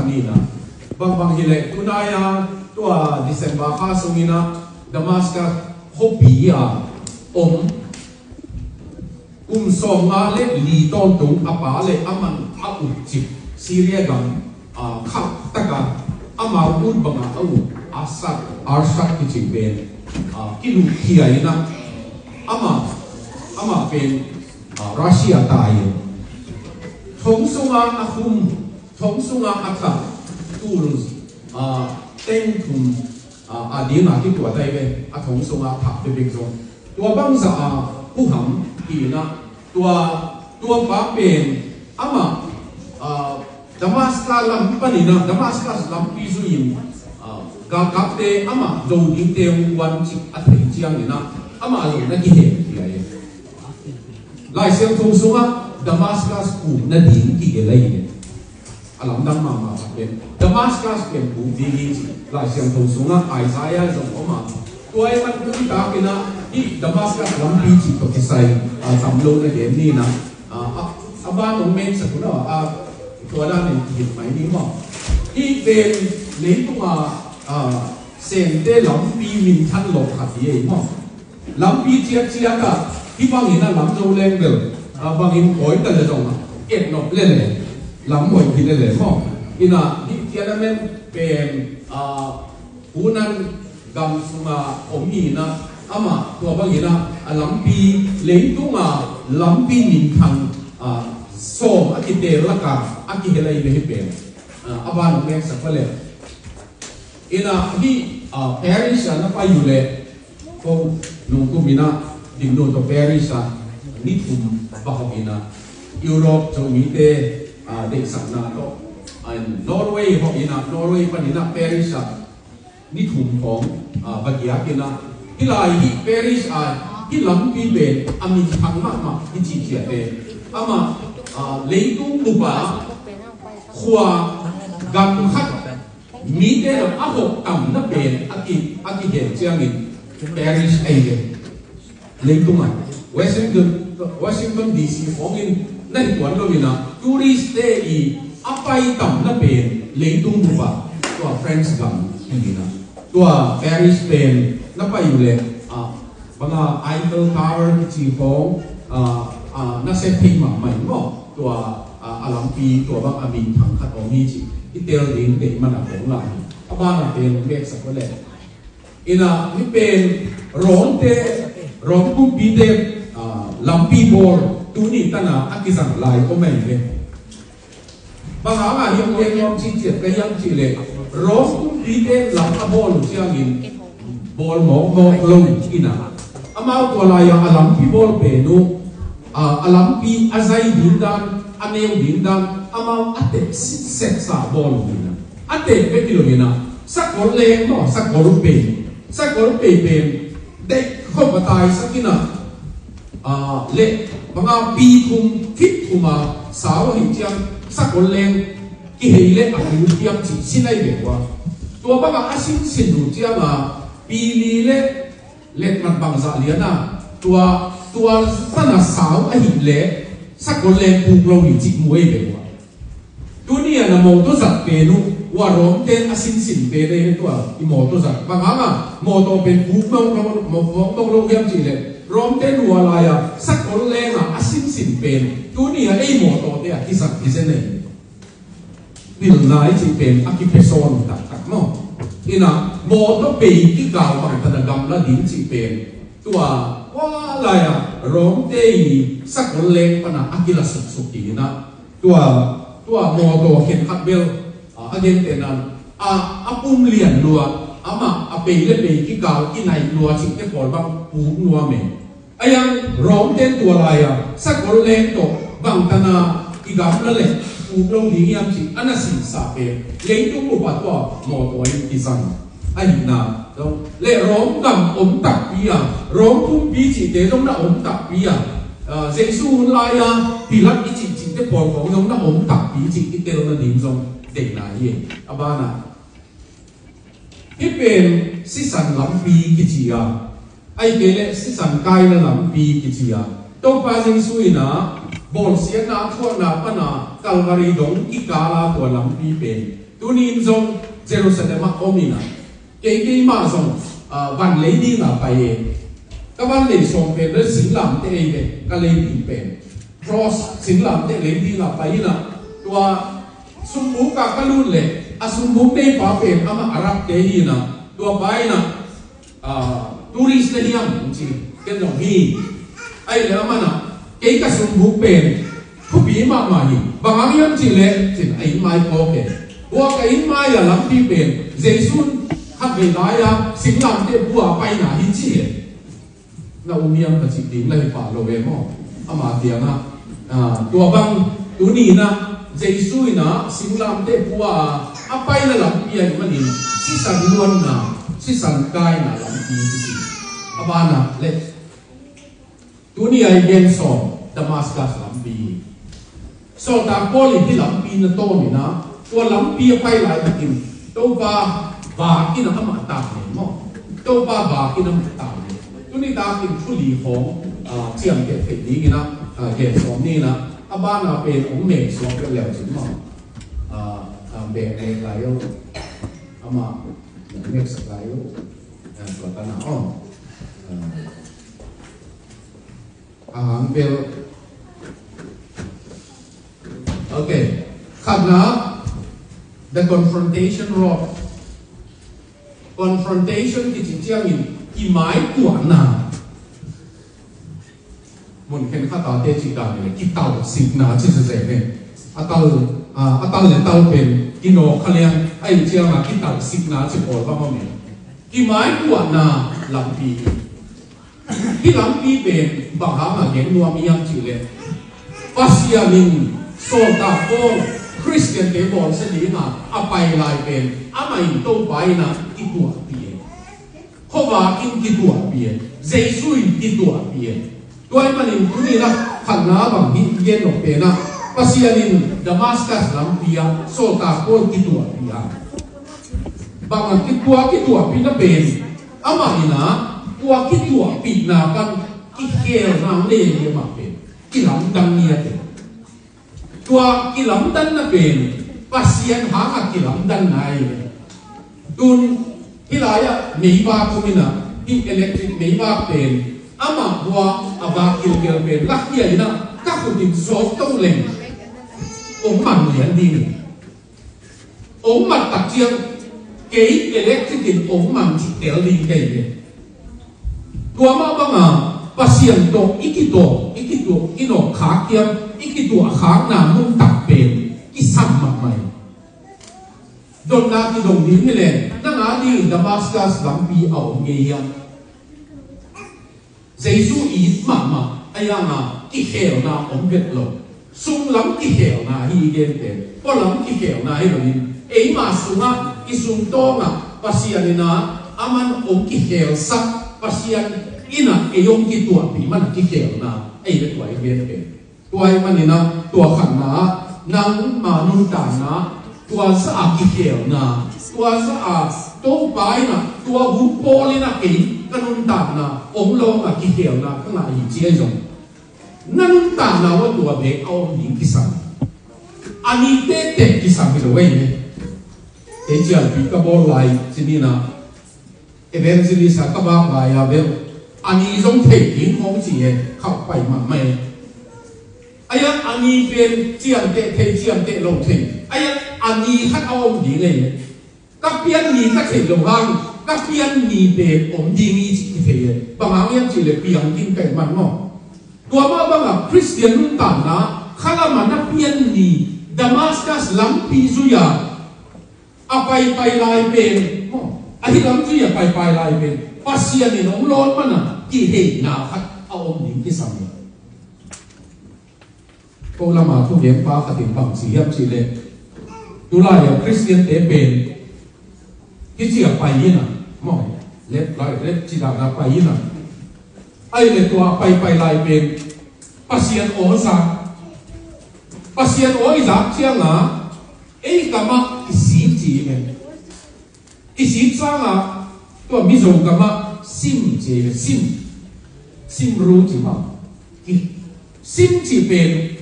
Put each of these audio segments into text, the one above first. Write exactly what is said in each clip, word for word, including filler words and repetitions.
Nina, bangbang hileh tunai-a tua December kha sungin ah Damascus khuapi a om kum sawmnga le li tawntung a pa le a man a ut cik Syria gam, ah, khalh taka amau ut banga a ut Assad, Arshad kici pen, ah, kiluhkhia in ah ama, ama pen, ah, Russia tai in thong sunga a khum, thong sunga a thah tul, ah, teng thum, ah, a dinga kituat ahi ve, a thong sunga thah bekbek zong. Tua bangzah a huham hi in ah tua, tua pa pen ama, ah, Damascus lam panin ah, Damascus lampi zui in, ah, galkapte ama do dingte hong guan cik a theih ciangin ah ama zong na kihen hi a hi. Lai Siangtho sungah Damascus puk nading kigelh ahi hi. A lamdang mahmah khat pen Damascus pen puk ding hi ci Lai Siangtho sungah Isaiah zong om a. Tua ahih manin tuni takin ah hih Damascus lampi cih tawh kisai, ah, tam lo na gen ni in ah, ah, a, a ban hong mengsak un ah, ah, tua danin kihilh mai ni maw. Hih pen leitung a, ah, semte lampi minthan lawh khat hi ei maw. Lampi ciatciat ah hih bangin a lam zo leng bel, ah, bangin kawi ta le zong ah et nop lel e, lam hoih hi lel e maw. In ah hih Tiananmen pen, ah, Hunan gam sunga om hi in ah amah tua bangin ah a lampi, leitung a lampi minthang, ah, sawm a kiteel laka a kihel ahi ve hih pen. Ah, a ban hong mengsak va le. In ah hih, ah, Paris ah na pai uh leh ko nungkum in ah Dingnu tawh Paris ah ni thum va hawh in ah Europe Zomite, ah, deihsakna tawh, ah, Norway hawh in ah Norway panin ah Paris ah ni thum khawng, ah, va giak in ah hih lai hih Paris ah hih lampi pen a minthang mahmah hih cihciahte amah, ah, leitung bup ah khua gam khat mite lam a hawh tamna pen a ki, a kigen ciangin Paris ahi ve. Leitung ah Washington, Washington D C khawngin na hi tuan lo in ah tourist te i a pai tamna pen leitung bup ah tua France gam hi in ah tua Paris pen na pai uh leh, ah, banga Eiffel Tower kici khawng, ah, ah, na sep thei mahmah in maw. Tua, ah, a lampi tua bang a minthang khat om hi ci i tel ding deih man a kong lai hi. A ban a pen hong mengsak va le. In ah hih pen Rom te, Rom kumpite, ah, lampi bawl tuni tan a a kizang lai om ahi ve. Bang hang a hiam gen nuam cih ciat ka hiam cih leh Rom kumpite lam a bawl uh ciangin bawl mawkmawk lo in ah amau tua lai-a a lampi bawl pen uh, ah, a lampi a zai ding dan, a neu ding dan amau a tep sitset sa bawl uh in ah a tep bek hi lo in ah sakol leng maw, sakol pei, sakol pei pen deih khop a taisak in ah, ah, le banga pi thum, feet thum a sau ahih ciang sakol leng kihei le a kul hiam cih sin ahi ve ua. Tua banga a sinsin uh ciang a pi li le letmat bangzah lian a tua, tua pan a sau ahih leh sakol leng puk lo hi cih mu ahi ve ua. Tuni a na mawtaw zat pen uh ua Rom ten a sinsin pen ahi ve tua i mawtaw zat. Bang hang a mawtaw pen puk mawk lo, mawk, mawk lo hiam cih leh Rom ten ua lai-a sakol leng a a sinsin pen tuni a ei mawtawte a kizat hi zen ahi. Pilna i cih pen a kipia sawn taktak maw. In ah mawtaw pei kikal bangtan a gamla ding cih pen tua, ua lai-a Rom te i sakol leng pan a a kila suksuk hi in ah tua, tua mawtaw khen khat bel, ah, a gentehna a, a pum lian lua, amah a pei le pei kikal i naih lua cihte pawl bang puk nuam e. A yang Rom ten tua lai-a sakol leng tawh bangtan a i gamla le puk lo ding hiam cih a na sihsah pen leitung bup ah tua mawtaw in kizang ahihna zong le Rom gam om takpi a, Rom kumpi cihte zong na om takpi a, ah, Jesu hun lai-a Pilat i cihcihte pawl khawng zong na om takpi cih i telna ding zong deihna hi. A ban ah hih pen sisan lampi kici a, ahih kei leh sisan kaina lampi kici a, Topa Jesu in ah bawlsiatna a thuakna pan a Calvary dong kikal a tua lampi pen Tuni in zong Jerusalem ah om in ah, kei keimah zong, ah, van lei ding a pai e. Ka van lei sawm pen bel singlamteh ei ve, ka lei ding pen. Cross singlamteh lei ding a pai in ah, tua sumbuk ah ka lut leh, a sumbuk neipa pen amah Arab te hi in ah, tua pa in ah, ah, tourist na hiam, ci. Ken zong hi. Ahih leh amah in ah, kei ka sumbuk pen thupi mahmah hi. Bang hang hiam cih leh, ci in a, inn mai phawk e. Tua ka inn mai a lampi pen Jesu in khatvei lai-a singlamteh bu-a paina hi, ci e. Na um hiam ka cih ding lah hi pah lo ve maw. Ama kiangah, ah, tua bang tuni in ah Jesu in ah singlamteh bu-a a paina lampi ahih manin sisan luanna, sisan kaina lampi hi, ci. A banah leh, tuni a i gen sawm Damascus lampi. Sawltak Paul in hih lampi na tawm in ah, tua lampi a pai laitakin Topa vak in ah amah tang ne maw. Topa vak in ah amah tang ne. Tuni takin thu li khawng, ah, ciamteh theih dingin ah, ah, gen sawm ni in ah, a banah pen hong mek suak pen leu cin maw. Ah, ah, bek mek lai o. Amah mek sak lai o. Ah, tua tan ah, aw. Ah. A hang bel. Ok. Khatna, the confrontation rod. Confrontation kici ciangin kimaituahna. Mun khenkhat a teci dan le kitalsikna ci sese ne. A tal, ah, a tal le tal pen kinawk kha liang. Ahih ciangin kitalsikna ci pawl bang om e. Kimaituahna lampi. Hih lampi pen bang hangin gen nuam hiam cih leh, Pasian in sawltak Paul Khristiante bawlsia dingin a pai lai pen amah in Topa in a kituahpih e. Khuavak in kituahpih e. Jesu in kituahpih e. Tua ahih manin tuni in a khatna bang hi gen nop pen ah, Pasian in Damascus lampi ah sawltak Paul kituahpih a, bang a kitua kituahpihna pen amah in a, tua kituahpihna pan kikhelna nei hi. Amah pen kilamdang ngiat e. Tua kilamdanna pen Pasian hangah kilamdanna hi. Tun hih lai-ah meivak om in a, hih electric meivak pen amah bua a vak kilkel pen lakhia in a, ka khut in zawk to leng hong man lian ding hi. Hong mat tak ciang kei electric in hong man cih tel ding kei ve. Tua mah bangin Pasian tawh i kituah, i kituah, i nawk khak hiam, i kituah khakna nuntak pen kisam mahmah hi. Dotna kidong ding hi leh, nang a dingin Damascus lampi a om ngei hiam? Jesu it mahmah a, a hang a kikhelna om vet lo. Sunglam kikhelna hi i gen pen, pualam kikhelna hi lo in, eima sungah, i sungtawngah Pasian in a, aman hong kikhelsak, Pasian in a ei hong kituahpih man a kikhelna ahi ve tua i gen pen. Tua ahih manin a, tua khatna ah nangma nuntakna tua zah a kikhelna, tua zah a Topa in a, tua hun pawl in a kei ka nuntakna hong lawng a kikhelna ka ngah hi ci ahi zong, na nuntakna uah tua bek a om ding kisam. A ni tektek kisam hi lo ei ne. Kei cialpi ka bawl lai ci ni in a, evangelist a ka bak lai a bel a ni zong thei ding khawng ci e, khauh pai mahmah e. Ahi a, a ni pen ciamteh thei, ciamteh lo thei. Ahi a, a ni khat a om ding e. Ka pian ni ka theih loh hang, ka pian ni pen om ding hi ci kithei e. Bang hang hiam cih leh piang ding ka hih man maw. Tua mah bangin Khristian nuntakna, khalam ah na pian ni, Damascus lampi zui-a a paipai lai pen, ahi lam zui-a paipai lai pen Pasian in hong lawn man a kiheina khat a om ding kisam hi. Ko lam a thugenpa khat in bang ci hiam cih leh, tulai a Khristiante pen hih ci a pai in a, maw, left, right, left ci dan a pai in a, ahih leh tua a paipai lai pen Pasian aw zak. Pasian aw i zak ciangin ei kam ah kisik ci hi ven. Kisik sangin tua Mizo kam ah sim ci hi ven. Sim. Sim ru ci mah. Ki-, sim cih pen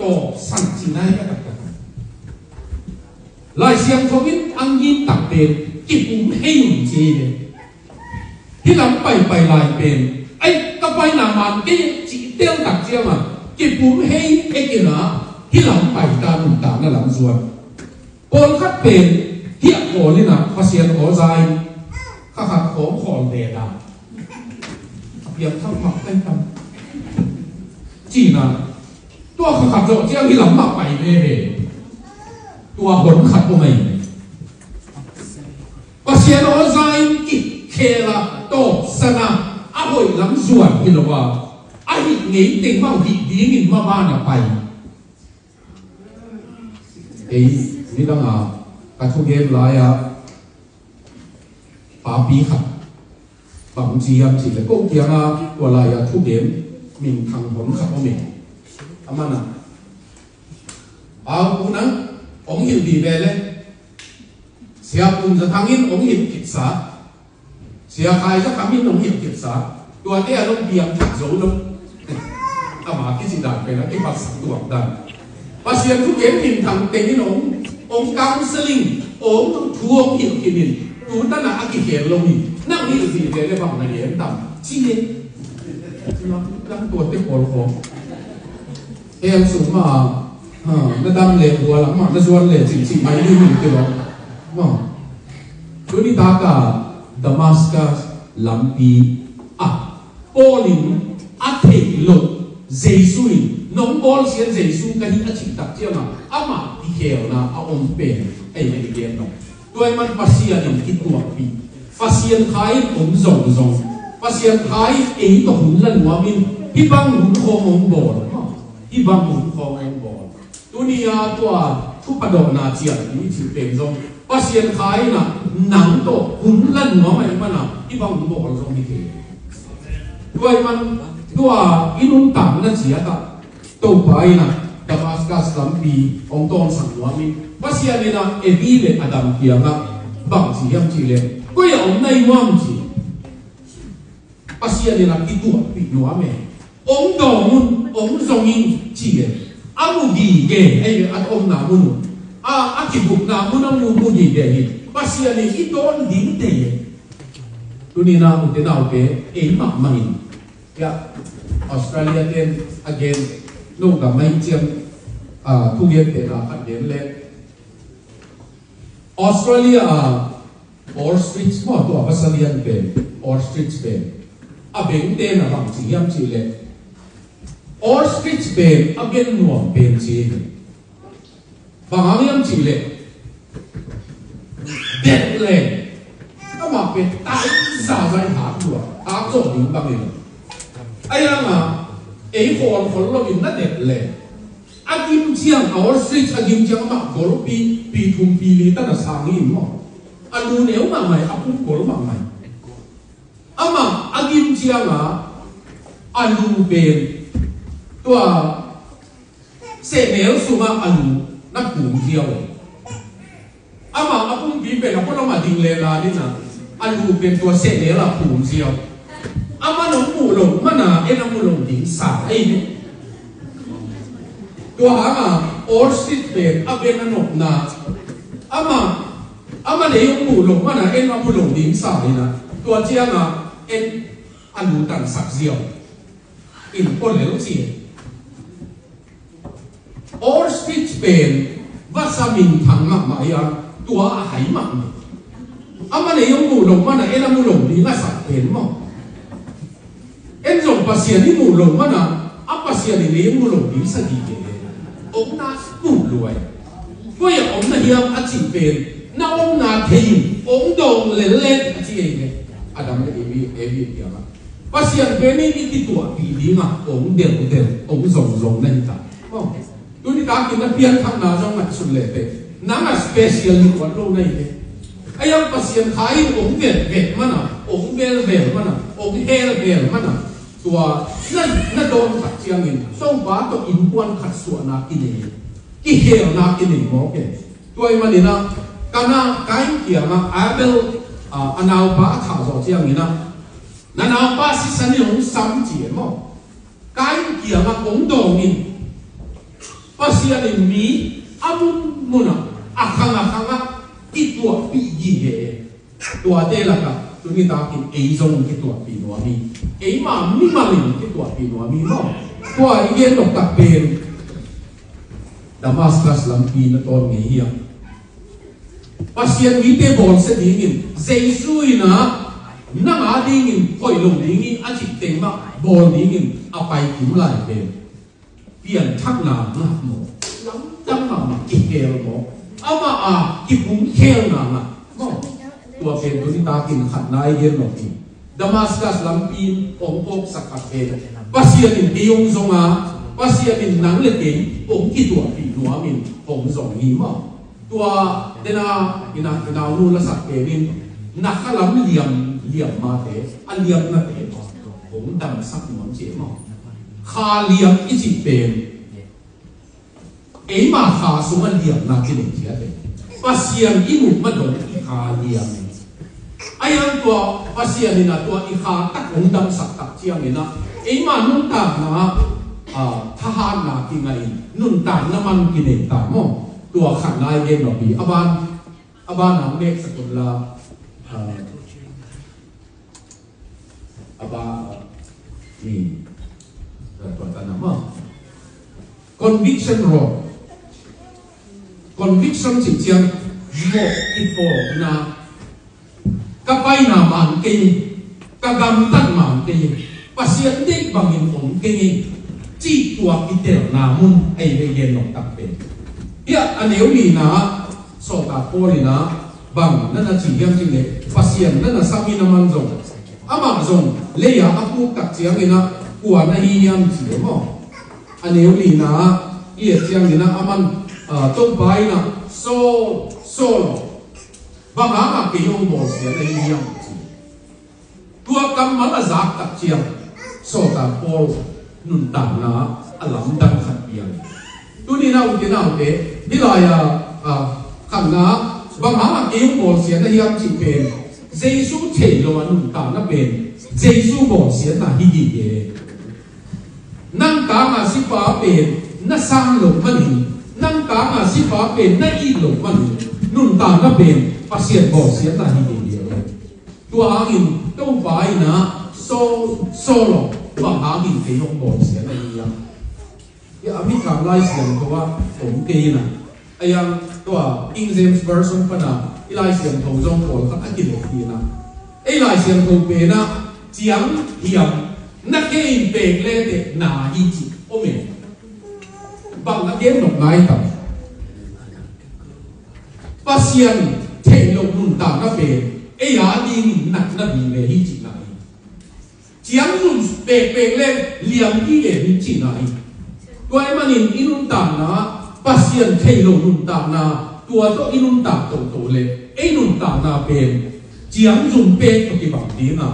tawh san cihna hi a taktak. Lai Siangtho in a ngim tak pen kipum hei un ci hi. Hih lam paipai lai pen, ai, ka paina man kei cih tel tak ciangah kipum hei ekin ah hih lam pai ta, nuntakna lam zuan. Pawlkhat pen hih a khawl in ah Pasian aw za in kha khat khawng khawl ve dan. A piangthak mah kai tam. Cihna, tua kha khat zawh ciang hih lam mah pai veve. Tua hon khat om ahi. Pasian aw za in kikhel a, tawpsan a, a hoih lam zuan hi lo a, a hih ngei teng mah hih dingin maban a pai. Ei, nidang a ka thugen lai-ah papi khat bang ci hiam cih leh, ko kiangah tua lai-ah thugen minthang hon khat om in. Amah in ah, au, u nang, hong hilh dih ve le. Sia Pum Za Thang in hong hilh khitsa, Sia Khai Za Kham in hong hilh khitsa, tuate a lo piangthak zo lo. Amah kici dan pen a kipatsak tuak dan. Pasian thugen minthang teng in hong, hong counseling, hong thu hong hilh khin in, tu tan ah a kikhel lo hi. Nang hilh dih ve le bang na gen tam ci hi. Nang tuate pawl khawng hell sung mah, ha, na dam leh, tua lam mah na zuan leh, cih, cih mai ding hi ti lo. Ma. Tuni tak a Damascus lampi ah Paul in a theih loh Jesu in, nong bawlsiat Jesu ka hi a cih tak ciangah amah kikhelna a om pen ei na i gen lo. Tua ahih man Pasian in kituahpih, Pasian kha in om zongzong, Pasian kha in ei tawh hun la nuam in, hih bang hun khawng hong bawl, hih bang hun khawng hong bawl. Tuni a tua thupha dawhna ciangin i cih pen zong Pasian kha in ah nang tawh hun la nuam ahih man ah hih bang hong bawl zong hi thei. Tua ahih man tua i nuntakna ciat ah Topa in ah Damascus lampi hong tawnsak nuam in, Pasian in ah Evi le Adam kiangah bang ci hiam cih leh, koi ah om na hi hiam ci. Pasian in ah kituahpih nuam e. Hong dawng un, hong zong in ci e. A mu gige, ei, a omna mun un, a, a kibukna mun a mu, mu gige hi. Pasian in i dawn ding tei e. Tuni in ah ute naute, ei mahmah in, ya, Australia ten a gen, no gam mai ciam, ah, thugen pen a khat gen le. Australia ah ostrich maw, tua vasa lian pen, ostrich pen a bengte in ah bang ci hiam cih leh, ostrich pen a beng nuam pen ci hi. Bang hang hiam cih leh, det leh amah pen tai zazai hak lua, hak zawh ding bang hi lo. Ahi hangah ei khawl khol lo in na det leh, a gim ciang, a ostrich a gim ciang amah golpi, pi thum pi li tan a sang hi maw. A lu neu mahmah, a pum gol mahmah. Amah a gim ciangah a lu pen tua sehnel sungah a lu na phum ziau. Amah a pumpi pen a pualam a ding leh la ding a, a lu pen tua sehnel ah phum ziau. Amah nong muh loh man a en a mu lo ding sa ei hi. Tua hangah ostrich pen a beng a nopna, amah, amah nei hong muh loh man a en a mu lo ding sa in ah, tua ciangah en a lu tansak ziau in pua lel ci. Ostrich pen vasa minthang mahmah hi a, tua a hai mahmah. Amah nei hong muh loh man a en a mu lo ding a sak pen maw. En zong Pasian i muh loh man a, a Pasian i nei hong mu lo ding sa ding hi. Hong na muh lua e. Koi ah om na hiam a cih pen na omna thei in hong dawng lel lel a ci hi e. Adam le Evi, Evi kiangah Pasian pen in i kituahpih ding a hong delhdel, hong zongzong na hi ta. Tuni takin na pianthakna zong ngaihsun leh teh, nang a special hi kuan lo na hi teh. Ahi hang Pasian kha in hong velvet man a, hong velvel man a, hong helvel man a, tua na, na dawn tak ciangin Topa tawh innkuan khat suahna kinei, kikhelna kinei mawk e. Tua ahih manin ah, Kain, Kain kiangah Abel, ah, a naupa a thah zawh ciangin ah, na naupa sisan in hong sam ci e maw. Kain kiangah hong dawng in, Pasian in mi a mun mun ah A khang a khang ah kituahpih gige. Tuate lakah tuni takin ei zong kituahpih nuam hi. Eima mimal in kituahpih nuam hi maw? Tua i gen noktak pen Damascus lampi na tawn ngei hi a, Pasian mite bawlsia dingin Jesu in ah nang a dingin hoih lo ding hi a cih teng mah bawl dingin a pai kim lai pen pianthakna ngah maw, lamdang mahmah kihel maw, amah a kipumkhelna ngah maw? Tua pen tuni takin khatna i gen nop hi. Damascus lampi in hong pawksak khat pen Pasian in kei hong zong a, Pasian in nang le kei hong kituahpih nuamin hong zong hi maw? Tua dena ina, inaunu lasak pen in na kha lam liam, liam mate, a liamnate hong damsak nuam ci e maw? Kha liam i cih pen eima kha sungah liamna kinei ciat e. Pasian i muh madong i kha liam e. A hiang tua Pasian in a tua i kha tak hong damsak tak ciangin ah eima nuntakna ah thahatna kingah in nuntakna man kinei ta maw? Tua khatna i gen nop hi. A ban, a ban hong neksak un la, ah, a ban, ah, ni, tua, tua ta na maw? Conviction road. Conviction cih ciang mawh kiphawkna, ka paina man kei, ka gamtat man kei, Pasian deih bangin om kei cih tua kitelna mun ahi ve gen noktak pen. Hiah a neu lina ah sawltak Paul in ah bang na na ci hiam cih leh Pasian na na sam in a man zong, amah zong lei-a a puk tak ciangin ah kua na hi hiam ci e maw? A neu lina ah i et ciangin ah aman, ah, Topa in ah Saul, Saul, bang hangah kei hong bawlsia na hi hiam ci. Tua kammal a zak tak ciang sawltak Paul nuntakna a lamdang khat piang. Tuni na ute naute, hih lai-a, ah, khatna bang hangah kei hong bawlsia na hiam cih pen Jesu theih lo a nuntakna pen Jesu bawlsiatna hi gige. Nang tanga sipa pen na sang lo manin, nang tanga sipa pen na it lo manin, nuntakna pen Pasian bawlsiatna hi gige. Tua hangin Topa in ah Saul, Saul aw, bang hangin kei hong bawlsia na hi hiam? Hiah a Mikang Lai Siangtho ah om kei in ah, a hiang tua King James Version pana i Lai Siangtho zong pawlkhat a kileh hi in ah, ei Lai Siangtho pen ah ciang hiam na khe in pek leteh na hi ci om e. Bang a gen nop nai tam? Pasian theih loh nuntakna pen ei a dingin natna vive hi cihna hi. Ciang zum pekpek le liam hi ve hi cihna hi. Tua ahih manin i nuntakna, Pasian theih loh nuntakna, tua tawh i nuntak toto le ei nuntakna pen ciang zum pek tawh kibang ding a,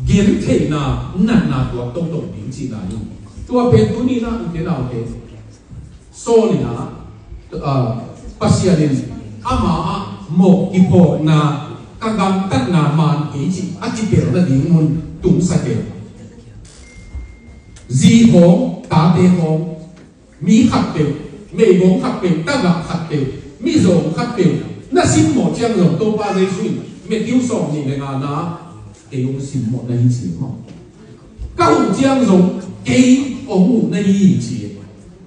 gentheihna natna tuak toto ding cihna hi. Tua pen tuni na ute naute Saul in ah, ah, Pasian in ama ah mawh kiphawkna, ka gamtatna man kei cih a kipelh nading mun tungsak e. Zi khawng, tate khawng, mi khatpeuh, meigong khatpeuh, tagah khatpeuh, mizawng khatpeuh na simmawh ciang zong Topa Jesu in Matthew sawm nih le nga na kei hong simmawh na hi ci maw? Ka huh ciang zong kei hong huh na hi ci.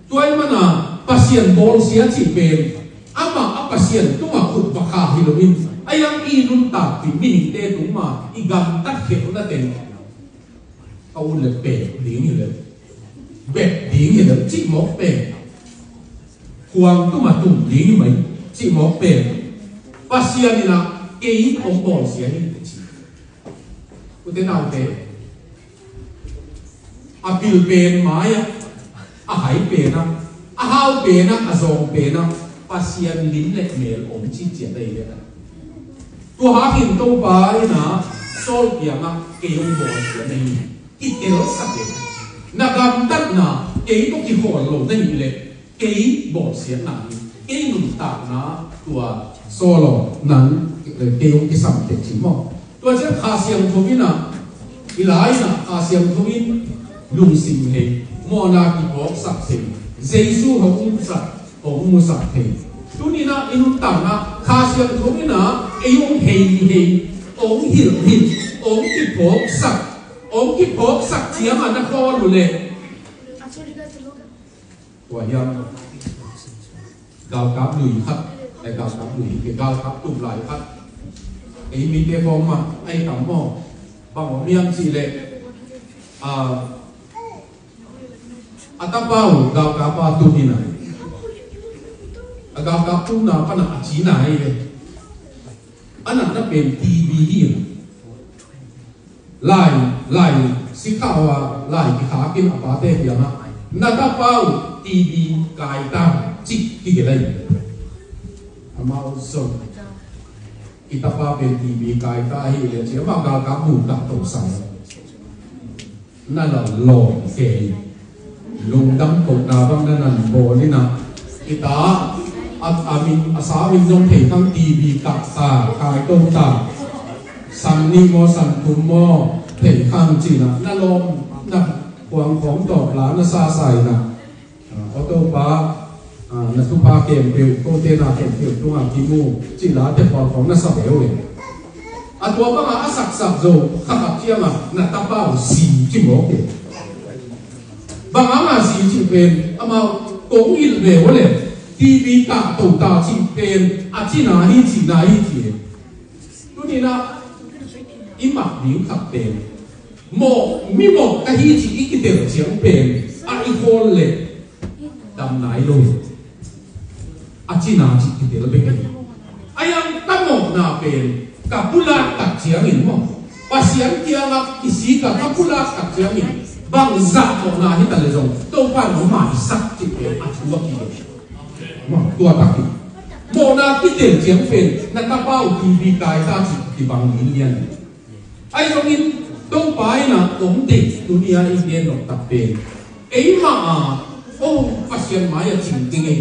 Tua ahih mana Pasian bawlsia cih pen amah a Pasian tungah khut va kha hi loin, a hiang i nuntakpih mihingte tung ma i gamtat khelhna teng ka ut le pek ding hi le, bek ding hi le cih mawk pen, khuang tuma tum ding hi mai cih mawk pen Pasian in ah kei hong bawlsia hi ci. Ute naute, a pil pen mai-ah, a hai pen-ah, a hau pen-ah, a zawng pen-ah Pasian lim le mel om cih ciat ahi ve. Tua hangin Topa in ah Saul kiangah kei hong bawlsia na hi, kitelsak e. Na gamtatna kei tawh kikhawl lo na hih leh kei bawlsiatna hi, kei nuntakna tua Saul aw nang, eh, kei hong kisam teh ci maw? Tua ciang Kha Siangtho in ah, i lai in ah Kha Siangtho in lungsim hei, mawhna kiphawksak thei, Jesu hong musak, hong musak thei. Tuni-in ah i nuntakna Kha Siangtho in ah ei hong hei hei, hong hilh hilh, hong kiphawksak, hong kiphawksak ciangah na khawl uh leh, tua hiam, galkap lui khat, eh, galkap lui, galkap tum lai khat, ei mite khawng mah a hi tam maw? Bang om hiam cih leh, ah, a tapa uh galkap a tum in ah, a galkap tumna pan a cina hi ve. A natna pen T B hi in ah, lai, lai sikha uh a, lai kikhak in a pate kiangah, "Na tapa uh T B kai ta," ci kigelh hi. Amau zong, "I tapa pen T B kai ta hi leh," ci, amah galkap buk kah to sa. Na lawm lawm kei. Lungdam kohna bang na nan bawl in ah, "I ta, a, a min, a sa min zong thei khang, T B kah ta, kai to ta. San nih maw, san thum maw, thei khang," ci-in ah, na lawm, na khuang khawng tawp la na sa sa in ah, "Ah, aw Topa, ah, na thupha khempeuh, kote na khempeuh tungah kimu," ci-in ah tephual khawng na sa beu e. A tua bangah a saksak zo kha khat ciangah na tapa uh si ci mawk e. Bang hangah si cih pen, amau kong hilh ve uh leh, T B kah to ta cih pen a cina hi, cina hi ci e. Tuni-in ah i mat ding khat pen, mawh, mi mawh ka hi cih i kitel ciang pen a i khawl leh dam nai lo. A cina cih kitel bek hi. A yang ka mawhna pen ka pulak tak ciangin maw, Pasian kiangah kisik a ka pulak tak ciangin, bang zah mawhna hi ta leh zong Topa in hong maisak cih pen a thu a kigen. Maw, tua tak hi. Mawhna kitel ciang pen na tapa uh T B kai ta cih kibang lianlian. Ahi zongin Topa in ah hong deih tuni-a i gen nop tak pen, eimah a, oh, Pasian mai-ah cing ding e.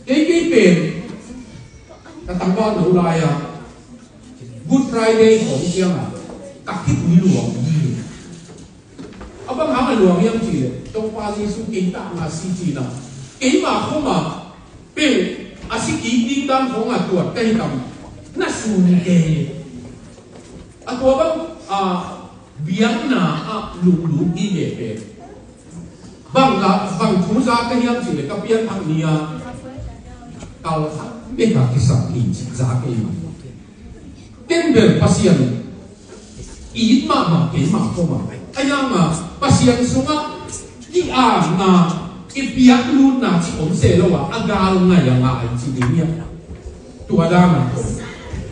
Kei, kei pen ka tangval no lai-a Good Friday khawng ciangah ka khitui luang hi. A bang hang a luang hiam cih leh, Topa Jesu kei tangah si cihna, keimah khawng a peuh a si kik ding dan khawng a tuat ka hi tam, na sun kei. A tua bang, ah, biakna ah lunglut hi ve pen. Bang la, bang thu za ka hiam cih leh ka pianthak ni-a kal khat bek a kisam hi cih za ka hi mah. Ken bel Pasian it mahmah kei mah khawm a, a yang a Pasian sungah i aamna, i piaklutna cih om se lo a, a gal ngai a ngai cih ding hiam? Tua dan a khawm.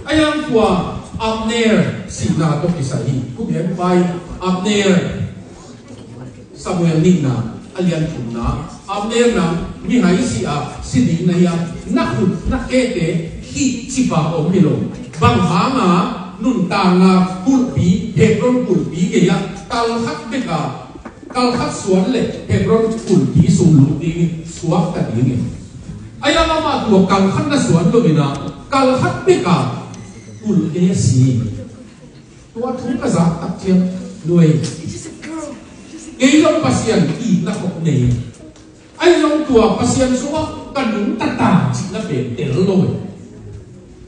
A yang tua Abner sihna tawh kisai hi. Kum hiam pai Abner. Samuel nihna a lian thumna, Abner na mihai si a si ding na hi a, na khut na khete khih cip a om hi lo. Bang hanga nuntakna kulhpi, Hebron kulhpi gei-ah kal khat bek a, kal khat suan leh Hebron kulhpi sung lut ding in suak ta ding in. Ahi zongin amah tua kal khat na suan lo in a, kal khat bek a kulh gei a si. Tua thu ka zak tak ciang, nuai, kei zong Pasian itna khop nei. Ahi zong tua Pasian sungah ka nungta ta cihna pen tel lo e.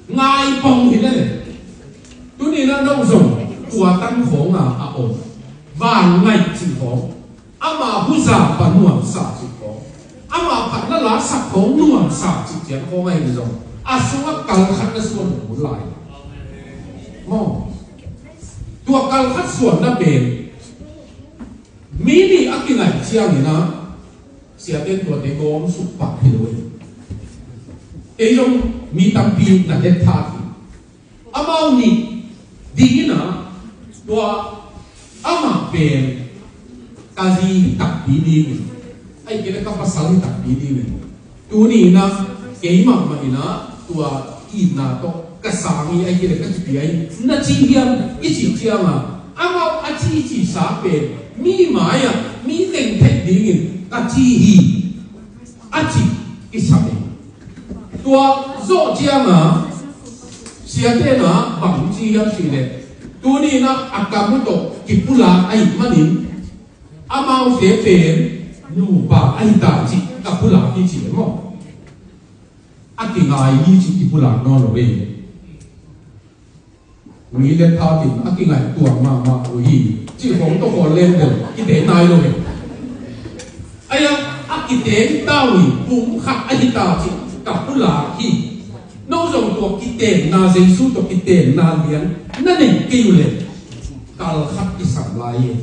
Ngai pong hi lel e. Tuni-in ah no zong tua tan khawng a om, vanngaih cih khawng, ama huza pa nuamsa cih khawng, ama phatna la sak khawng nuamsa cih ciang khawng ahi zong, a sungah kal khat na suan hun lai. Maw, tua kal khat suanna pen mi nih a kingaih ciangin ah, siate in tuate gawm suk pah hi lo hi. Kei zong mi tampi na het thak hi. Amau nih dingin ah, tua amah pen ka zi hi takpi dingin, ahih kei leh ka pasal hi takpi dingin, tuni-in ah keimah mah in ah tua itna tawh ka sang hi, ahih kei leh ka kipia hi, na ci hiam i cih ciangin, amau a ci cisa pen mi mai-ah mi teng theih dingin ka ci hi, a ci kisam hi. Tua zawh ciangin siate in ah bang ci hiam cih leh, tuni-in ah a kam uh tawh kipulak ahih manin, amaute pen nupa ahi ta cih ka pulak hi ci hi maw. a kingai ni cih kipulak nawn lo ei. Mi le phatin a kingai tuang mahmah uh hi. Cih khong tawh khawl leng bel kite nai lo hi. Aia, a kiteng ta uh hi, pum khat ahi ta cih ka pulak hi. No zong tua kitenna, Jesu tawh kitenna lian na nei kei uh leh kal khat kisam lai hi.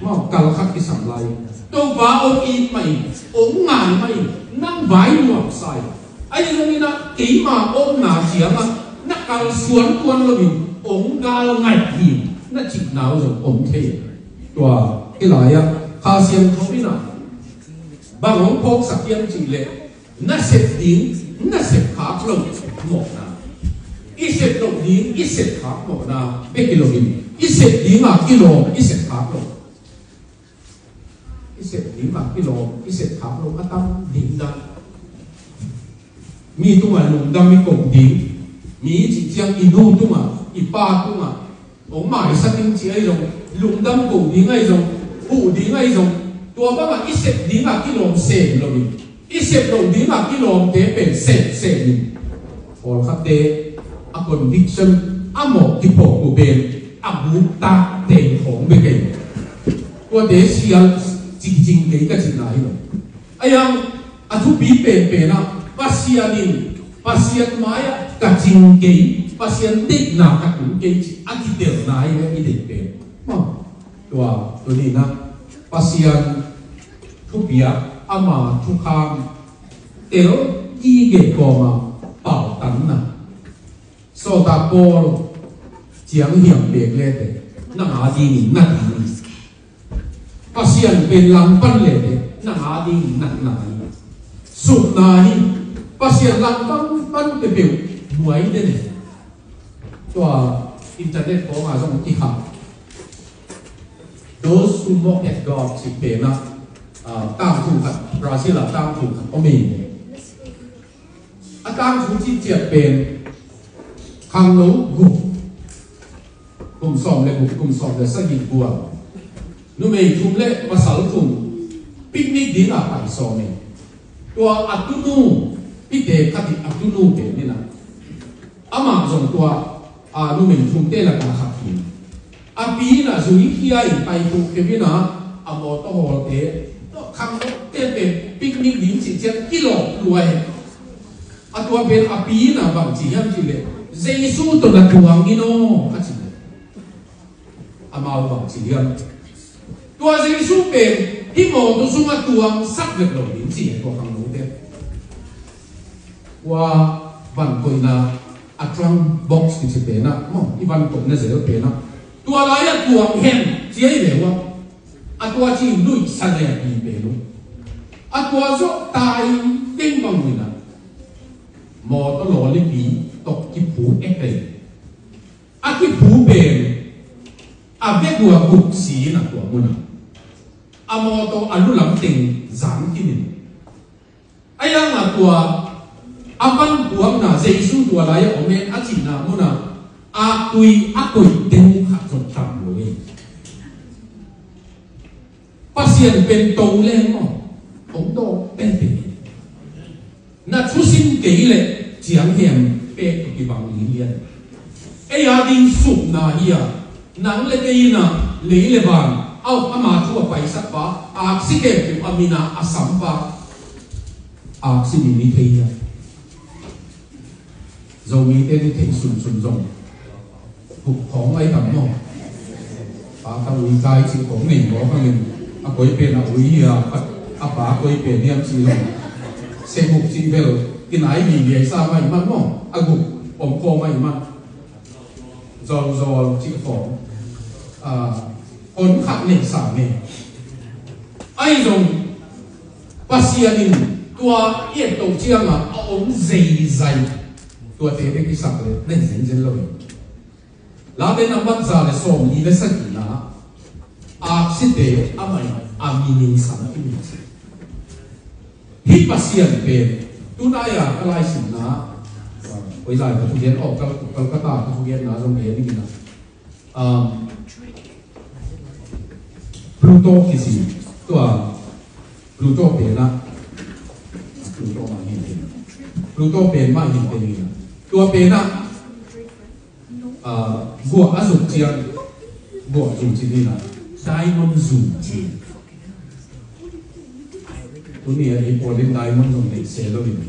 Maw, kal khat kisam lai. Topa hong it mah in, hong ngai mah in, nang vai nuamsa in. Ahi zongin ah keima omna ciangah na kalsuan tuan loin hong galngaih hi, na cihna uh zong om thei. Tua hi lai-ah Kha Siangtho in ah bang hong phawksak hiam cih leh, na sep ding na sep khak loh mawhna, i sep loh ding i sep khak mawhna bek hi loin, i sep ding a kilawm i sep khak loh, i sep ding a kilawm i sep khak loh a tam ding dan. Mi tungah lungdam i koh ding, mi cih ciang i nu tungah, i pa tungah, hong maisak in cih ahi zong, lungdam koh ding ahi zong, huh ding ahi zong, tua bangah i sep ding a kilawm sem loin, i sep loh ding a kilawmte pen sem sem in. Pawlkhatte a conviction a mawh kiphawk uh pen a buk tak teng khawng bek hi. Tuate sial cingcing kei ka cihna hi lo. Ahi zong a thupi penpen ah Pasian in, Pasian mai-ah ka cing kei, Pasian deihna ka tun kei cih a kitelna hi ve i deih pen. Maw, tua tuni-in ah Pasian thupiak, ama thukham tel gige kawma pautanna. Sawltak Paul ciang hiam pek lete, nang a dingin na ding hi. Pasian pen langpan lete, nang a dingin natna hi. Supna hi. Pasian langpan pan peuhpeuh buai den hi. Tua internet kawngah zong kihak. Those who mock at God cih pen ah, ah, tangthu khat, Brazil ah tangthu khat om hi. A tangthu cih ciat pen khangno guk, kum sawm le guk, kum sawm le sagih gual, numei thum le pasal thum picnic dingah pai sawm hi. Tua a tunu, pite khat hi, a tunu pen in ah, amah zong tua, a, numei thumte lakah khat hi. A pi in ah zui khia in pai tuk kei in ah, a mawtaw hawlte, tua khangnote pen picnic ding cih ciang kilawp lua hi. A tua pen a pi in ah bang ci hiam cih leh, Jesu tawh na tuang in aw, a ci leh, amau bang ci hiam? Tua Jesu pen hih mawtaw sungah tuangsak bek lo ding ci hi tua khangnote. Tua van koihna, a trunk box kici pen ah, maw, i van koihna zel pen ah, tua lai-ah tuang hen ci hi ve ua. A tua ci nuihsa le a pi pen uh. A tua zawh tai teng bang uh in ah, mawtaw lawlipi tawh kiphu ek hi. A kiphu pen a vek uh a guk si in ah tua munah, a mawtaw a lu lam teng zang khin in. Ahi hangah tua a van puakna, Jesu tua lai-ah om e a cihna munah aktui a koih teng khat zong tam lo hi. Pasian pen to leng maw, hong dawk penpen hi. Na thusim kei leh cianghem pek tawh kibang lilian. Ei a ding supna hi a, nang le kei in ah lei le van, au, ama thu a paisak pa, aksi khempeuh a min a a sam pa, aksi min i thei hi a. Zomite ni theih sunsun zong, tuk khawng ai tam maw? Pa ka ui kai cih khawng nei maw ka ngin. A koi pen a ui hi a, a pa koi pen hiam cih zong, se guk cih bel kinai mi liai sa mai man maw? A guk om khawm mai man. Zawlzawl cih khawng, a, hon khat nei sa nei. Ahi zong Pasian in tua i et to ciangah a om zeizai, tuate bek i sak le na hi zenzen lo hi. Late nambat za le sawmli le sagihna, aksite amah in a minin sana i min sa. Hih Pasian pen tunai-a ka laisimna, hoilai ka thugen aw, Kal-, Calcutta ka thugenna zong gen ding in a, um, Pluto kici, tua Pluto pen ah, Pluto mah hi, Tua pen mah hi teh ni. Tua pen ah, ah, guah a zuk ciang, guah zung ci ni na, diamond zung ci. Tuni a i pawl in diamond zung neih se lo in.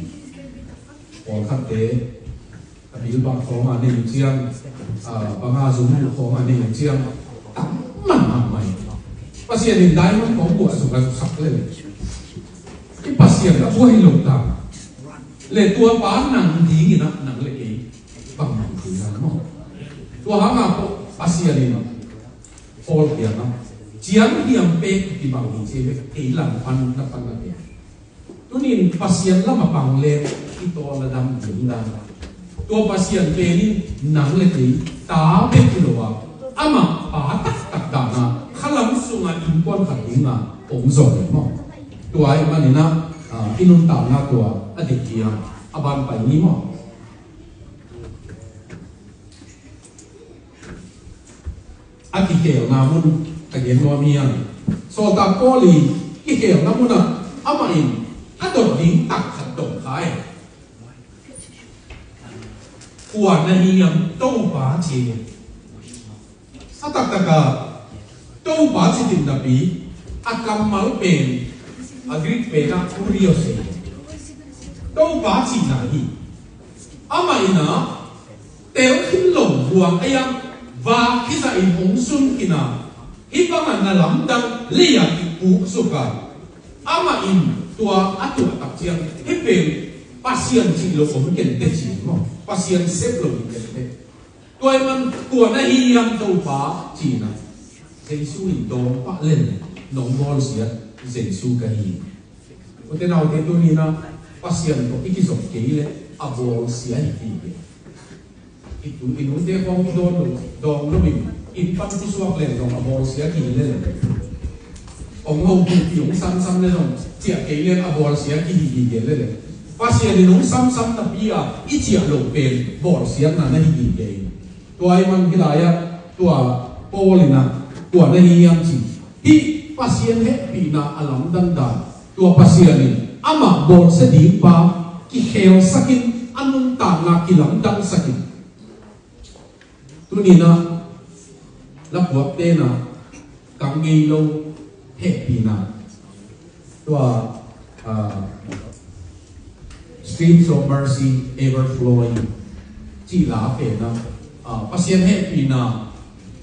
Pawlkhatte a bilbak khawng a nei uh ciang, ah, banga zung khawng a nei uh ciang, tam man man mai. Pasian in diamond khawng guah zung a zuk sak le le. I Pasian a buai lo ta. Le tua pa nang ding in ah nang le kei bang nang ding in ah maw. Tua hang a Pasian in Paul kiang ah ciang hiam pek kibang hi ci le kei lam pan na pan na pek. Tunin Pasian lam a pang le i tawl a dam ding dan. Tua Pasian pen in nang le kei ta bek hi lo a, amah pa taktak dan a khalam sung a innkuan khat ding a hong zong hi maw. Tua ahih manin ah, ah, i nuntakna tua a dik hi a, a ban pai ni maw. A kikhelna mun a gen nuam hi a. Sawltak Paul i kikhelna mun ah amah in a dot ding tak khat dong kha e. Kua na hi hiam Topa ci. A taktak a Topa ci tim napi a kammal pen a Greek pen ah kurios hi. Topa cihna hi. Amah in a tel khin lo buang a iang vak hizah in hong sun khin a, hih bangah na lamdang lei-ah kipuk suk a, amah in tua a tuah tak ciang hih pen Pasian cih lo om kei inteh ci maw. Pasian sep lo om kei inteh. Tua ahih man kua na hi hiam Topa ci-in a, Jesu in dawng pah lel, nong bawlsia Jesu ka hi. Ute naute, tuni-in a Pasian tawh i kizop kei leh a bawlsia hi kei ve. I tu i nute khawng i dawn lo, dawng lo in, inn pan kisuak leng zong a bawlsia kihi lel. Hong hopi hong samsam leng zong ciah kei leng a bawlsia kihi gige lel. Pasian in hong samsam napi a i ciah loh pen bawlsiatna na hi gige in. Tua ahih man hih lai-ah tua Paul in a kua na hi hiam ci. Hih Pasian hehpihna a lamdang dan, tua Pasian in amah bawlsia ding pa kikhelsak in, a nuntakna kilamdangsak in. Tuni-in a lapuakte in a kang ngei lo hehpihna, tua, ah, streams of mercy ever flowing cih la pen a, ah, Pasian hehpihna,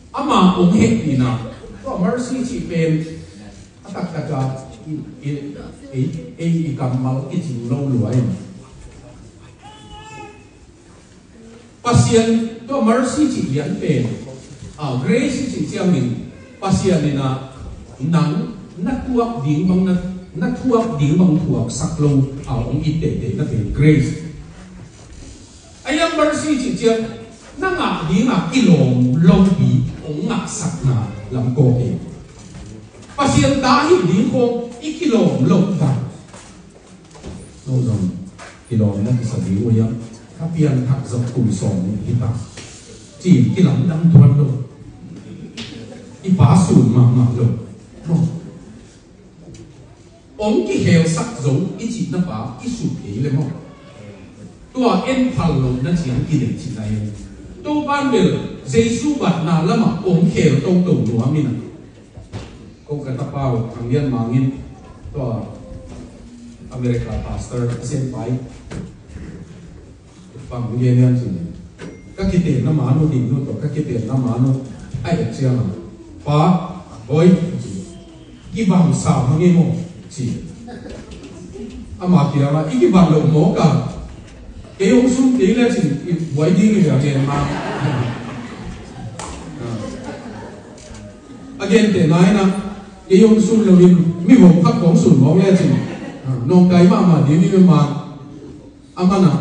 ama hong hehpihna, tua mercy cih pen a taktak a i, i, i, i, i kammal kicing lo lua in. Pasian tua mercy cih lian pen, ah, grace cih ciangin Pasian in a nang na thuak ding bang na, na thuak ding bang thuaksak lo, ah, hong it teitei na pen grace. A iang mercy cih ciang na ngah ding a kilawm lopi hong ngahsakna lam kawk hi. Pasian ta hih ding khawng i kilawm lo ta. No zong kilawm na kisa ding uh hiam? Ka pianthak zong kum sawm hi ta. Cih kilamdang tuan lo. I pa sun mahmah lo. No. Hong kikhelsak zo i cihna pa i sut kei le maw? Tua en phal lo na ciang i deih cihna hi. Topa'n bel Jesu batna lamah hong khel toto nuam in a. Ko ka tapa uh, Thang Lian Mang in, tua America pastor a siangpai. Bang gen hiam cih leh, ka kitenna man uh, ding uh tawh ka kitenna man uh a et ciangin, "Pa, hoi," ci, "kibang sam hang ei maw?" ci. Ama kiangah, "I kibang loh mawk a, kei hong sum kei le cin i buai ding hi a gen ma." A gentehna in ah, kei hong sum loin mi hong khat hong sum mawk le cin, nawngkai mahmah ding hi ve ma. Aman ah,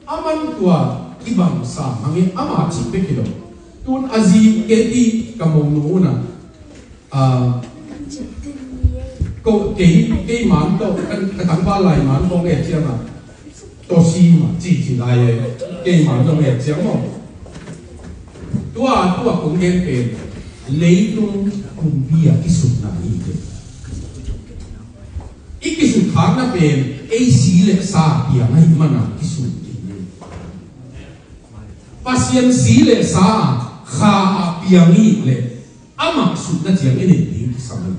aman tua kibang sam hang e, ama cih bek hi lo. Tun a zi kei ti ka monu un ah, ah, ko, kei, kei man tawh, ka, ka tangval lai man kong et ciang ah, tawh si mah ci ci lai e, kei man tawh et ciang maw. Tua, tua kong gen pen, leitung kumpi a kisutna hi te. I kisut khakna pen ei si le sa piang ahih manin kisut ding hi. Pasian si le sa kha a piang hi leh amah sutna ciang i nei ding kisam hi.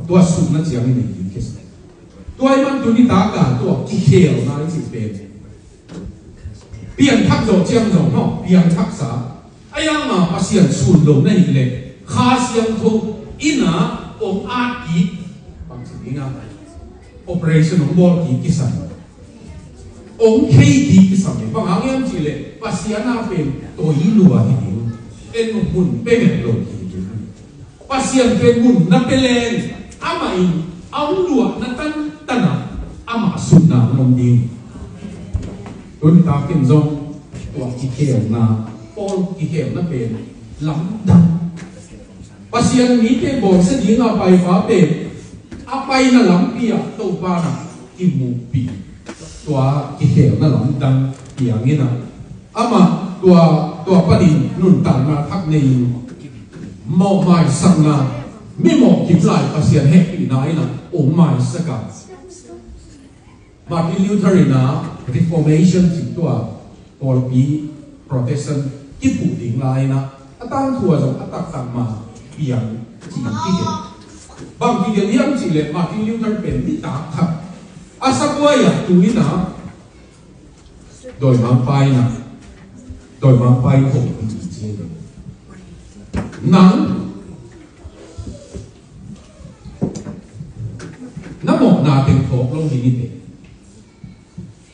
Tua sutna ciang i nei ding kisam. Tua ahih manin tuni tak a tua kikhelna i cih pen piangthak zawh ciang zong, no, piangthaksa. Ahi hangin Pasian sun lo na hih leh Kha Siangtho in a hong at kik, bangci ding a, operation hong bawl kik kisam. Hong khei kik kisam hi. Bang hang hiam cih leh Pasian a pen toi lua hi ding. En hun pe met lo hi ding. Pasian pen mun na pia leng, amah in a hong luahna tantan ah amah sutna hong om ding. Tuni takin zong tua kikhelna, Paul kikhelna pen lamdang. Pasian mite bawlsia ding a paipa pen a paina lampi ah Topa na kimuhpih. Tua kikhelna lamdang piang in a, amah tua, tua panin nuntakna thak nei in, mawh maisakna, mi mawh kim lai Pasian hehpihna in a hong maisak a. Martin Luther in a Reformation cih tua pawlpi Protestant kiphuh ding lai in a, a tangthu ah zong a taktak ma piang ci-in kigen. Bang kigen hiam cih leh Martin Luther pen nitak khat a sabuai ah tu in a, dawimangpa in a, dawimangpa in hong ci in, nang na mawhna teng phawk lo hi ni teh.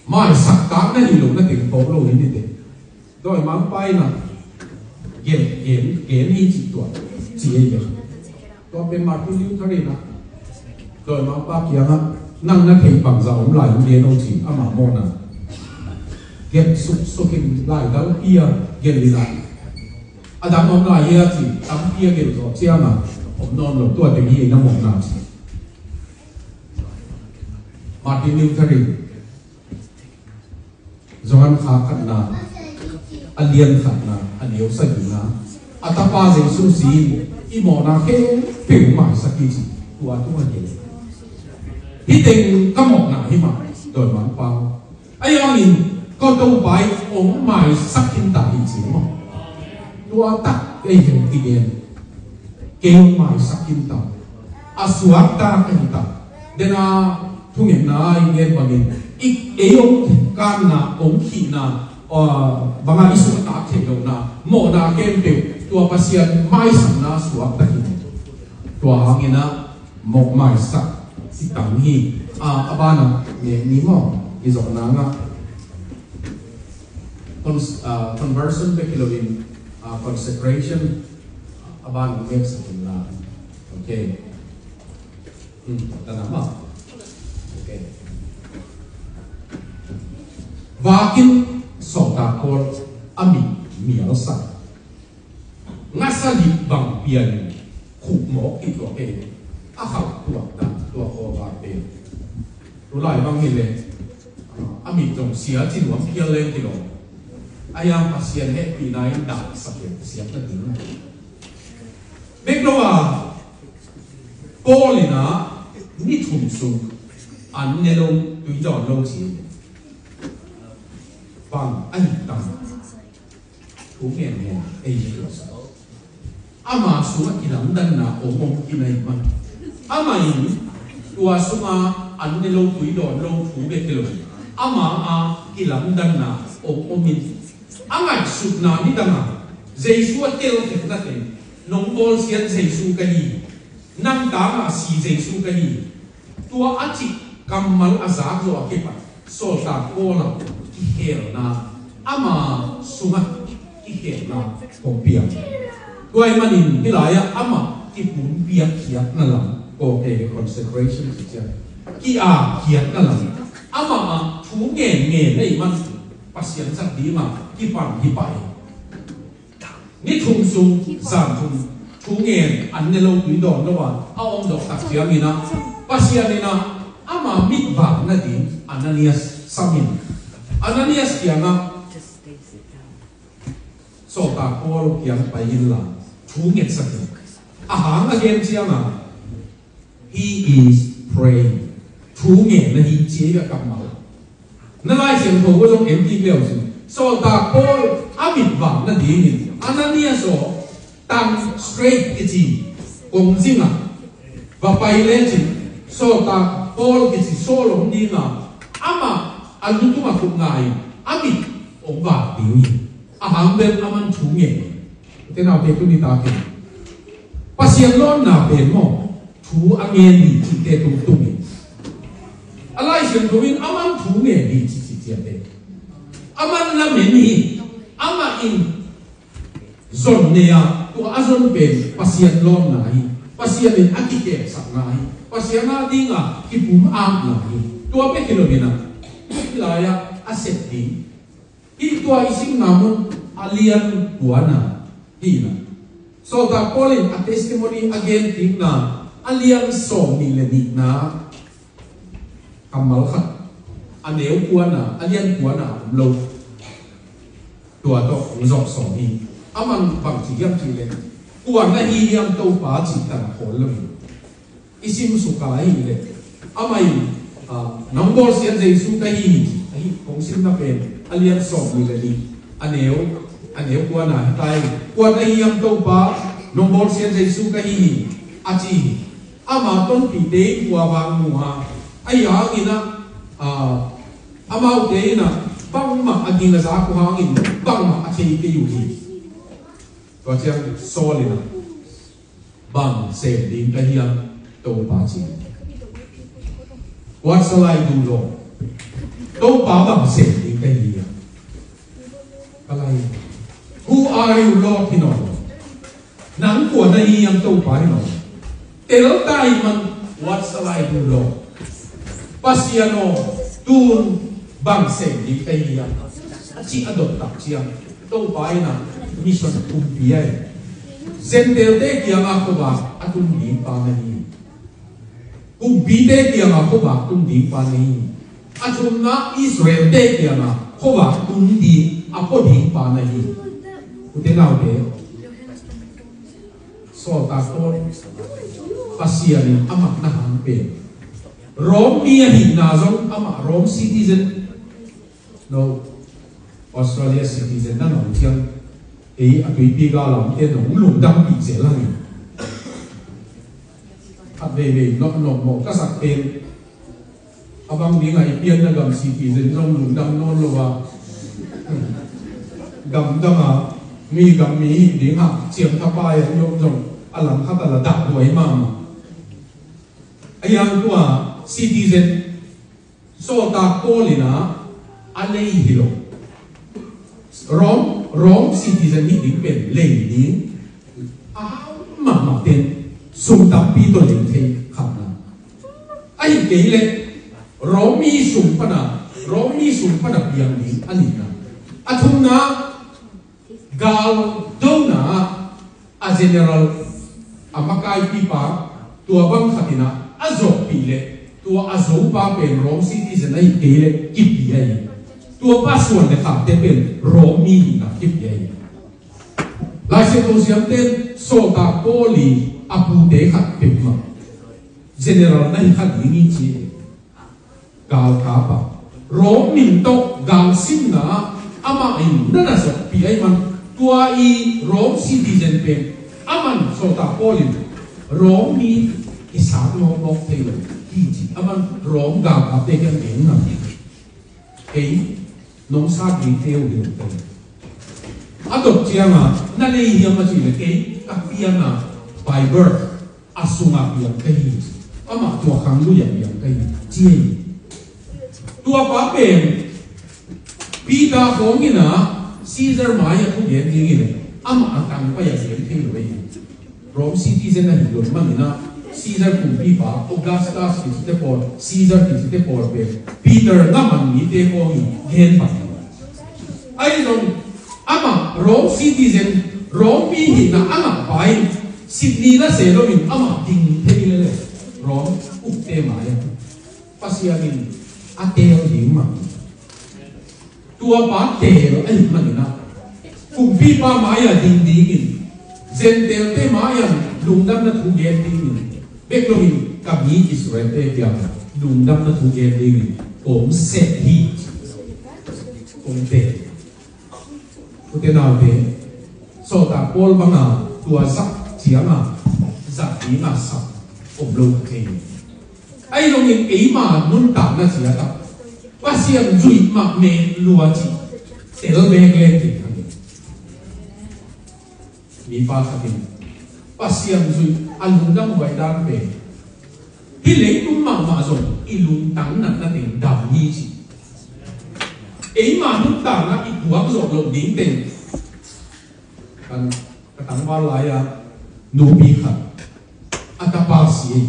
Maisak tak na hi lo na teng phawk lo hi ni teh. Dawimangpa in a gen, gen, gen hi ci tua ci hi ve. Tua pen Martin Luther in a dawimangpa kiangah nang na theih bangzah om lai hong gen o ci, amah mawhna. Gen suksuk in lai dal pi a gen in a, a dang om lai hi a ci, tampi a gen zawh ciang a om nawn lo, tua teng hi na mawhna ci. Martin Luther in Johan kha khatna, a lian khatna, a neu sagihna, a tapa Jesu si in i mawhna khempeuh maisak hi ci, tua tung a gen. Hih teng ka mawhna hi mah, dawimangpa. Ahi hangin ko Topa in hong maisak khin ta hi ci maw. Tua tak ei hong kigen. Kei hong maisak khin ta. A suakta ka hi ta. Dena thungetna i gen bangin, i, ei hong kanna, hong khihna, ah, banga i suakta theih lohna, mawhna khempeuh tua Pasian maisakna suakta hi. Tua hangin a mawh maisak i tang hi. Ah, a banah nek ni maw, i zong nang a. Cons-, ah, conversion bek hi loin, ah, consecration, a banah nek sak in la. Okay. Hmm, ta na maw. Okay. Vakin sawltak Paul a mit mialsak. Ngasa lip bang pian khuh mawk kituak ei. A khalh tuak dan tua khawva pen. Tulai bang hi leh a mit zong sia ci nuam phial leng kilawm. A yang Pasian hehpihna in dahsak leh siam ta ding. Bek lo a Paul in a ni thum sung an ne lo, tui dawn lo ci. Bang a hi tam. Thu ngen ngen ei hi tua sa. Ama sungah kilamdanna om om khin ahih man. Amah in tua sungah an ne lo, tui dawn lo thu bek hi lo. Ama a kilamdanna om om in. A ngaihsutna nidang a Jesu a tel khetna teng, nong bawlsiat Jesu ka hi. Nang tangah si Jesu ka hi. Tua a cih kammal a zak zawh a kipat sawltak Paul a kikhelna, ama sungah kikhelna hong piang. Tua ahih manin hih lai-ah amah kipumpiak khiatna lam, kawk ei consecration ci ciang, ki-ap khiatna lam, amah a thu ngen ngen ahih man Pasian zat dingah kipan hi pah hi. Ni thum sung, zan thum, thu ngen an ne lo, tui dawn lo a a om dawh tak ciangin ah, Pasian in ah ama mitvak nading Ananias sam in, Ananias kiangah, sawltak Paul kiang pai inla thu ngetsak in. A hang a gen ciangah, "He is Pray. Thu ngen na hi ci a kammal. Na Lai Siangtho ko zong en kik leu sin. Sawltak Paul a mit vak nadingin Ananias aw, tang straight kici kong zingah va pai lecin Sawltak Paul kici Saul hong dinga amah a lutung a khuk ngai a mit hong vak ding hi. A hang bel a man thu ngen. Te naute tuni takin Pasian lawnna pen maw thu a ngen hi cihte tungtung hi. A Lai Siangtho in a man thu ngen hi ci ci ciate a man lamen hi. Amah in zon nei a tua a zon pen Pasian lawnna hi. Pasian in a kikemsakna hi. Pasian a dinga kipum akna hi. Tua bek hi lo hi na. Hih lai-ah a sep ding hih tua i simna mun a lian kuana hi na. Sawltak Paul in a testimony a gen kikna a lian sawm nih le nihna kammal khat a neu kuana a lian kuana om lo. Tua tawh hong zawh sawm hi. A man bang ci hiam cih leh kua na hi hiam Topa cih tang khawl lo hi. I sim suk a ahih leh amah in nong bawlsiat Jesu ka hi hi. Ahi kong simna pen a lian sawm nih le nih a neu a neu kuana hi ta hi. Kua na hi hiam Topa, nong bawlsiat Jesu ka hi hi a ci hi. Ama tonpihte in kua vang mu a ahi hangin ah amaute in ah bangmah a ging a zak uh hangin bangmah a thei kei uh hi. Tua ciang Saul in ah bang sem ding ka hiam Topa ci. What shall I do, Lord? Topa bang sem ding ka hiam? Ka lai. Who are you, Lord? Hi nawn lo. Nang kua na hiam Topa hi nawn lo. Tel ta hi man, what shall I do, Lord? Pasian aw, tun bang sem ding ka hiam? Ci a dot tak ciang Topa in ah mission kumpi ahi. Gentile-te kiangah khuavak a tung ding pa na hi. Kumpite kiangah khuavak tung ding pa na hi. A thumna Israel-te kiangah khuavak tung ding a pua ding pa na hi. Ute naute, Sawltak Paul Pasian in a matna hang pen Rome mi ahihna zong amah Rome citizen. No, Australia citizen na nong ciang ei a tuipi gal lamte nong lungdampih zel hang. Khat veivei nawknawk mawh ka sak pen a bang dingah i pianna gam citizen zong lungdam nawn lo a, gamdang a mi gam mi hih ding hah ciang thapa i a i om zong a langkhat a la dah duai mahmah. A yang tua citizen Sawltak Paul in ah a lei hi lo. Rome, Rome citizen hi ding pen lei ding a hau mahmah ten sum tampi tawh lei thei khatna. Ahih kei leh Rome mi sung pana, Rome mi sung pana piang ding a nihna. A thumna, gal dona a general a makaipipa tua bang khat in ah a zawhpih leh tua a zopa pen Rome citizen ahih kei leh kipia hi. Tua pa suan le khakte pen Rome mi hihna kipia hi. Laisiangtho siamten Sawltak Paul i a pute khat peuhmah general na hi kha ding hi ci. Galkap a Rome min tawh galsinna ah amah in na na zawhpih ahih man tua i Rome citizen pen a man Sawltak Paul in Rome mi i sak lawmlawm thei lo hi ci a man Rome galkapte kiang gen ngam hi. Kei nong sak ding thei uh hi lo. A dot cianga na lei hiam a cih leh kei ka piana by birth a sungah piang ka hi. Amah tua khang lui-ah piang ka hi ci hi. Tua pa pen Peter khawng in ah Caesar mai-ah thu gen ding hi leh amah a tang pai-ah gen thei lo hi. Rome citizen ahih lo manin ah Caesar kumpipa Augustus kicite pawl, Caesar kicite pawl pen Peter ngam an mite khawng in gen bang hi. Ahi zong amah Rome citizen, Rome mi hihna a ngah pa in sitni na se loin amah ding thei lel e. Rome ukte mai-ah Pasian in a teel ding mah. Tua pa teel ahih manin ah kumpipa mai-ah ding dingin, Gentile-te mai-ah lungdamna thu gen dingin, bek loin ka mi Israel-te kiangah lungdamna thu gen dingin kong sep hi. Kong teel. Ute naute, sawltak Paul banga tua zat cianga zat dinga sap om lo ka thei. Ahi zongin eima nuntakna ciatah Pasian zuih mah men lua cih tel bek leng ding ka hi. Mipa khat in Pasian zuih a lungdam huai dan pen hih leitung mahmah zong i lungtang natna teng dam hi ci. Eima nuntakna i puak zawh loh ding teng kan ka tangval lai-a nupi khat a tapa si ei.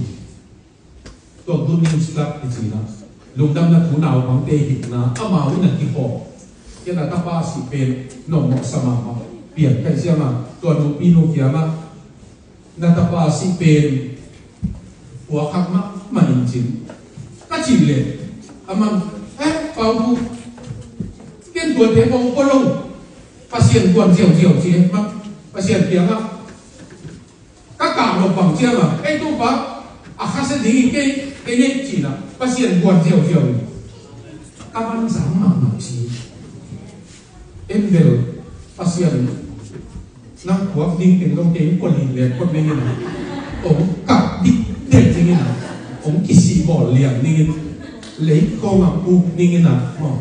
Tua good news club i cihna lungdamna thu naupangte hihna amau in a kihawm. Ken a tapa sih pen nongmawhsa mahmah pian kaih cianga tua nupi nu kiangah na tapa sih pen puak hak mahmah in cin ka cih leh amah eh pau bu ken tuate pau pau lo Pasian guan ziauziau ci eh mah Pasian kiangah ka kah lo bang ciangah ei Topa a khasia dingin kei kei nei cihna Pasian guan ziauziau in ka manzang mahmah ci. En bel Pasian nang puak ding teng dong kei kol hin len kol mengin a ong kah dik dek dingin a ong kisih bawl liang dingin lei kong a puk dingin a maw.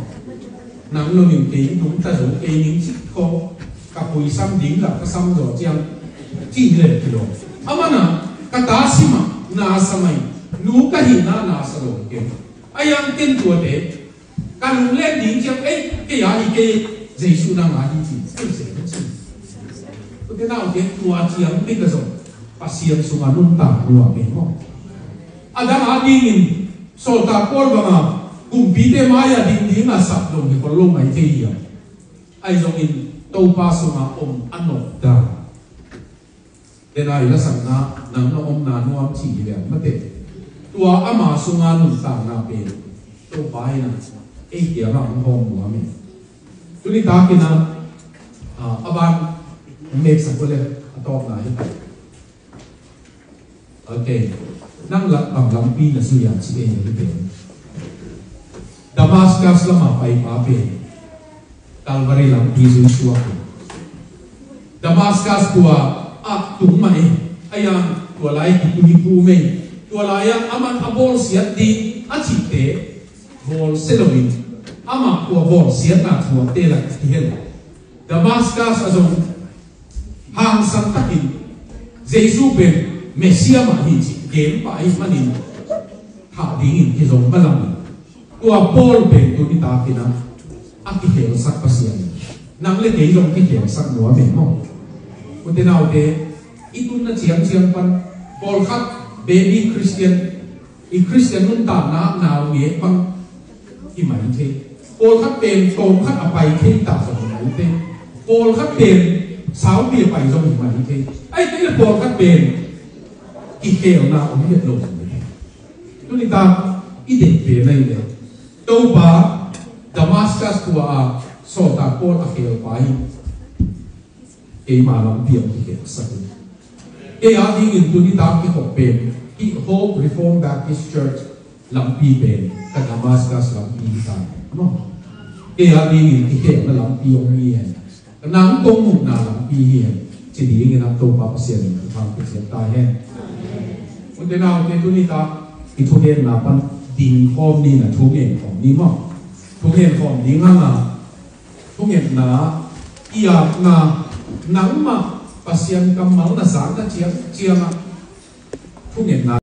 Nang lo ning kei nung ta zo kei ning cik kong ka pui sam ding la ka sam zo ciang cih le kilo. Amana ka ta sima na sa mai nu ka hina na sa lo kei. Ayang ken tuate ka lunglet ding ciang ei kei a hi kei Jesu nang a hi ci. Ei se ka ci. Ute naute tua ciang mi ka zong Pasian sunga nuntak nuam ei maw. A dang a dingin sawltak Paul banga kumpite mai-a ding dinga sap dong hi khol lo mai thei hiam? Ahi zongin Topa sunga om a nopdan. Denai lasakna nang na omna nuam ci hi lian mate. Tua ama sunga nuntakna pen Topa in a ei kiangah hong hawm nuam hi. Tuni takin a a ban hong neksak uh le a tawpna hi. Ok. Nang lak bang lampi na zui a ci ei na hi pen Damascus lama paipa pen Calvary lampi zui suak hi. Damascus khua ah tung mah ei. Ayang tua lai kipui pu mei tua lai-ah aman a bawlsiat ding a cihte bawlsia loin amah tua bawlsiatna thuakte lak kihel. Damascus a zong hangsan takin Jesu pen Messiah mah hi cih gen pah ahih manin thah dingin kizong malam in tua Paul pen tuni takin a kikhelsak Pasian in nang le kei zong kikhelsak nuam ei maw. Ute naute i tunna ciangciang pan pawlkhat baby Christian i Christian nuntakna naungek bang hi mai thei. Pawlkhat pen tawmkhat a pai thei ta zong hi mai thei. Pawlkhat pen saupi a pai zong hi mai thei. Ahi kei le pawlkhat pen kikhelna om het lo zong hi. Tuni ta i deih pen ahi le Topa Damascus khua a sawltak Paul a khelpa hi. Keima lampi a hong kikhelsak hi. Kei a dingin tuni tak kikhop pen hih Hope Reformed Baptist Church lampi pen ka Damascus lampi hi ta maw. Kei a dingin kikhelna lampi hong hi hen. Nang kong muhna lampi hi hen. Ci dingin a Topa Pasian in thuthang pia ciat ta hen. Ute naute tuni tak i thugenna pan ding khawm ni na thugen khawm ni maw. Thugen khawm ding hanga thungetna i apna nangmah Pasian kammal na zakna ciang ciangah thungetna